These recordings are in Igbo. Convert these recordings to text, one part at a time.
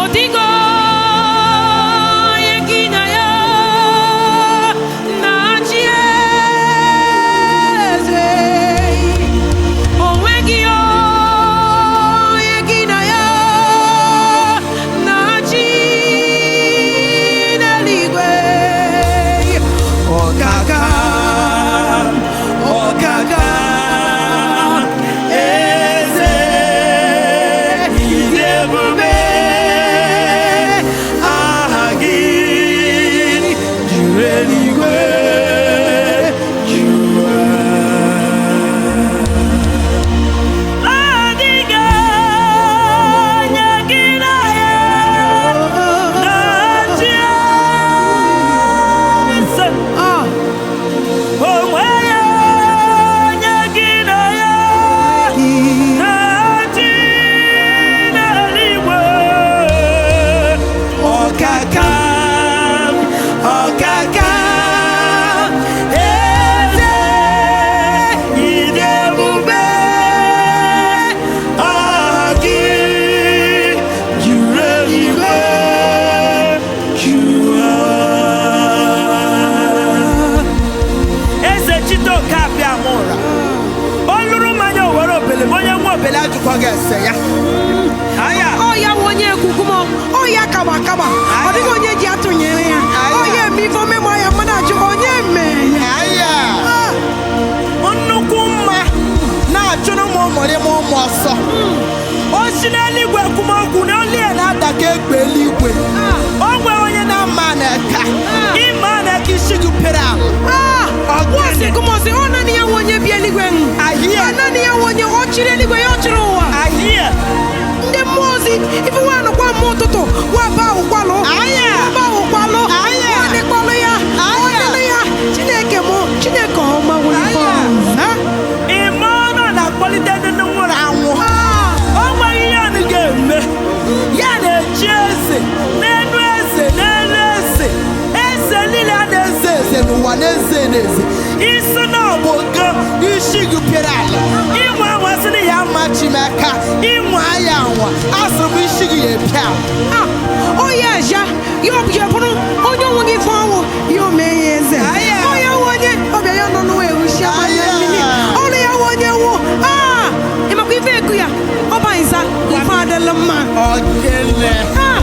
Ọ dịghị onye gị na ya na-achị eze. O nweghị onye gị na ya na-achị n'eluigwe. Ọkaka, ọkaka, eze, ịdị ebube, aha gị juru eluigwe, juru ụwa. Adịghị onye gị na ya na-achị eze. Ah, O nweghị onye gị na ya na-achị n'eluigwe. Ọkaka, ọkaka, eze, ịdị ebube, aha gị juru eluigwe, juru ụwa. Eze Chiteoke abịa m ụra. O lụrụ mmanya o were obele ma onye nwe obele ajụkwa gị ese ya. Aya. Ọ ya wụ onye ekuku m, ọ ya kaba kaba, ọ dịghị onye ji atụnyere ya. Ọ ya eme ife omeme ya, mmadụ ajụ onye mee ya. Aya. Ah, Nnukwu mma na-achụrụ m ụmụrịm ụmụ ọsọ. O si n'eluigwe ekwumokwu na olu ya na-ada ka egbe eluigwe. Ah. O nwere onye na-ama na-eka ịma na-eka isi gị pere ala. Ah, wọ́n kúmọ̀ sí, ọ naanị ya wụ onye bi eluigwe ń. Ahịa. Ọ naanị ya wụ onye ọ chịrị eluigwe ya, ọ chịrị ụwa. Ahịa. Ndị mmụọ ozi ife nwa nọkwa mmụọ ụtụtụ nwa ba ụkwalụ. Aya. Nwa ba ụkwalụ. Aya. Nwa dịkwalụ ya. Aya. Ọ dịlụ ya. Chineke mụ, Chineke ọma nwere ife Aya. ọma. Ime ọnụ na-akpọlite ndị nwụrụ anwụ. Ah, O nweghị ihe anyị ga-eme. Ya na-echi eze n'elu eze n'elu eze. Eze niile a na-eze eze n'ụwa na-eze na-eze. Isi na ọ bụ go isi gị pere ala. Ịnwa anwa sị na ya ama Chineke. Ịnwa ya anwa asịrị m isi gị ya epịa ala. Ah, ọ ya aja ya ọ ya bụrụ onye onwe gị ife ọnwụ ya o mee ya eze. Aya. Ọ ya wụ onye ọbịa ya nọ n'ụwa erusi amanya Aya. mmiri. Ọrụ ya wụ onye wụ. Ah, ị makwa ife eku ya ọ banyịza ife adịla mma. Ogene. Ah,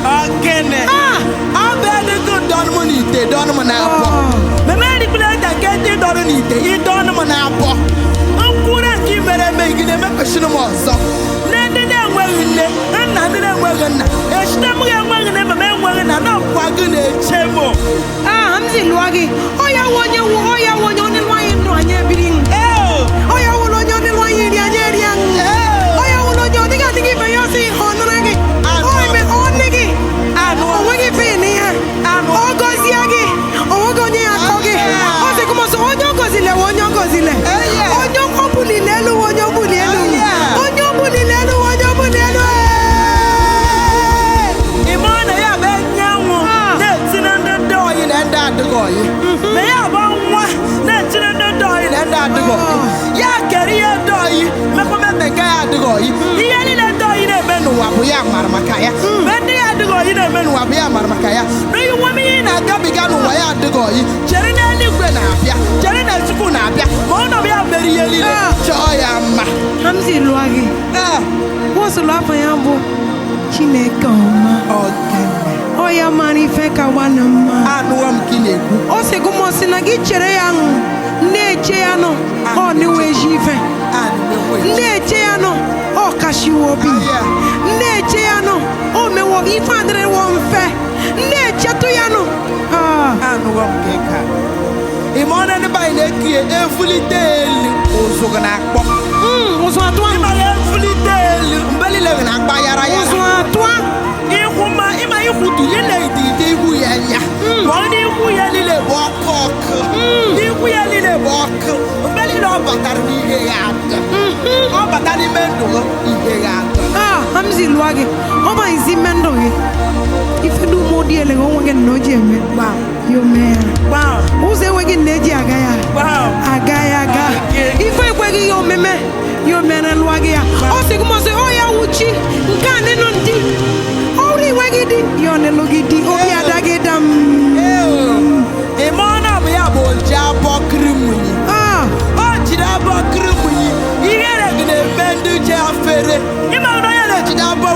Ogene. ah. Abịa dịgo dọnụ m n'ite dọnụ m n'abọ. Oh. Meme dịkwula nta nke ndị dọrọ n'ite ịdọnụ m n'abọ. Nkwụrụ nke i mere eme gị na-emekwesịrị m ọzọ. Nne ndị na-enweghị nne, nna ndị na-enweghị nna, echite m ga-enweghị nne, mama enweghị nna, na ọkwa gị na-eche m. Ah, m si lụọ gị. Ọ ya wụ onye wụ, ọ ya wụ onye onye lụọ anyị ndụ anyị ebiri. Ee. Ọ ya wụrụ onye onye lụọ anyị iri anyị eri anyị. Ọ ya wụrụ onye ọ dịghị adịghị ife ya ọsị ọ nara gị. Ọ eme ọ nne gị. Anụ. O nweghị ife na ihe. Anụ. Ọ gọzie gị. O nweghị onye ya akọ gị. Ọ sị kụmọsọ onye ọ gọzile wụ onye ọ gọzile. Eye. Onye ọ bulile elu wụ onye ọ buli elu. Eye. Onye ọ bulile elu wụ onye ọ buli elu. Ime ọ na ya bụ enyanwụ Ah. na-etinye ndị ndị Oyi na ndị adịghị oyi. ma ya bụ nwa na-etinye ndị ndị oyi Na ndị adịghị oyi. Ya kere ihe dị oyi mekwa nke ya adịghị oyi. Ihe niile dị oyi na-eme n'ụwa bụ ya mara maka ya. Mgbe ndị ya adịghị oyi na-eme n'ụwa bụ ya mara maka ya. N'ihi nwa m ihe ị na-agabiga n'ụwa ya adịghị oyi. Chere na eluigwe na-abịa. Chere na Chukwu na-abịa. Ma ọ nọ ya mere ihe niile. Ah. Chọọ ya mma. Hamzi lụọ gị. Ee. Wosụlụ afọ ya bụ Chineke ọma. Ogene. Ọ ya mara ife ka gbanụ mma. Anụwa m ka ị na-ekwu. Ọ sị gị ma ọ sị na gị chere ya nụ na-eche ya nụ ọ na-enweghị ife. Anụwa. Na-eche ya nụ ọ kashiwo obi. Na-eche ya nụ o mewo ife adịrịwo mfe. Na-echetụ ya nụ. Ah, Anụwa m ka ị ka. Ị ma ọ na ndị be anyị na-ekie efulite elu ụzụ gị na-akpọ. Ụzụ atụ ahụ. Ịma ya efulite elu mgbe niile gị na-akpa yara yara. Ụzụ atụ ahụ. Ikwu ma ịma ikwutu ihe na-edide ihu ya ya. Ma ọ n'ihu ya niile bụ ọkụ ọkụ. Ihu ya niile bụ ọkụ. Mgbe niile ọ batara n'ihe ya adị. Ọ bata n'ime ndụ gị, ihe ya adị. Ah, Hamzi lụọ gị. Ọ ma isi ime ndụ gị. Ife dum o di ele onwe gị na o ji eme. Ya o mee ya. Gbam, Ụzọ enweghị na eji aga ya. gbam. Aga ya aga. Ife ekweghị ya omeme ya o mere lụọ gị ya. Ọ sị gị mọsị ọ ya wuchi nke a nịnụ ndị. Ọrụ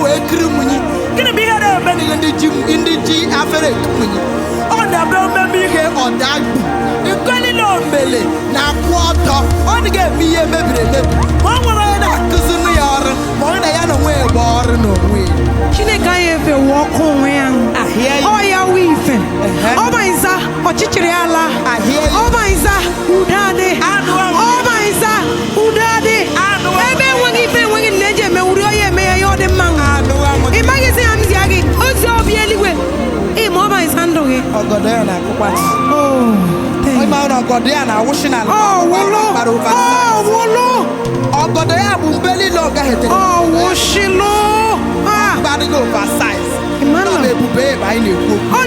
wee kiri munyi. Gịnị bụ ihe na-eme n'ihe ndị ji, ndị ji afere eku munyi? Ọ na-abịa omeme ihe ọdagbu nke niile omele na-akwụ ọtọ. Ọ ga-eme ihe mebiri emebi, ma ọ nwere onye na-akụziri ya ọrụ, ma ọ na ya na onwe ya bụ ọrụ n'onwe ya. Chineke anyị efewo ọkụ onwe ya. Ahịa ya. Ọ ya wụ ife. Ehe. Ọbaịza ọchịchịrị ala. Ahịa ya. Ọbaịza udo adị. Anụ ahụ. Ọbaịza udo adị. Anụ ahụ. Ebe enweghị ife, enweghị nne eji eme uri onye eme ya, ya ọ dị mma. Anụ ahụ. Ị maghịzi ya m zia gị ozi obi eluigwe ịma ọbaịza ndụ gị. Ọgọdọ ya na-akụkwa. Oh, thank Onye ma na ọgọdọ ya na-awụshi n'ala. Ọ wụlụ. Gbara ụba. Ọ wụlụ. Ọgọdọ ya bụ mgbe niile ọ gaghị Ọ wụshilụ. Ah. Gbadịghị oversize. Emmanuel. Ọ bụ ebube ebe anyị na-ekwu okwu. Ọ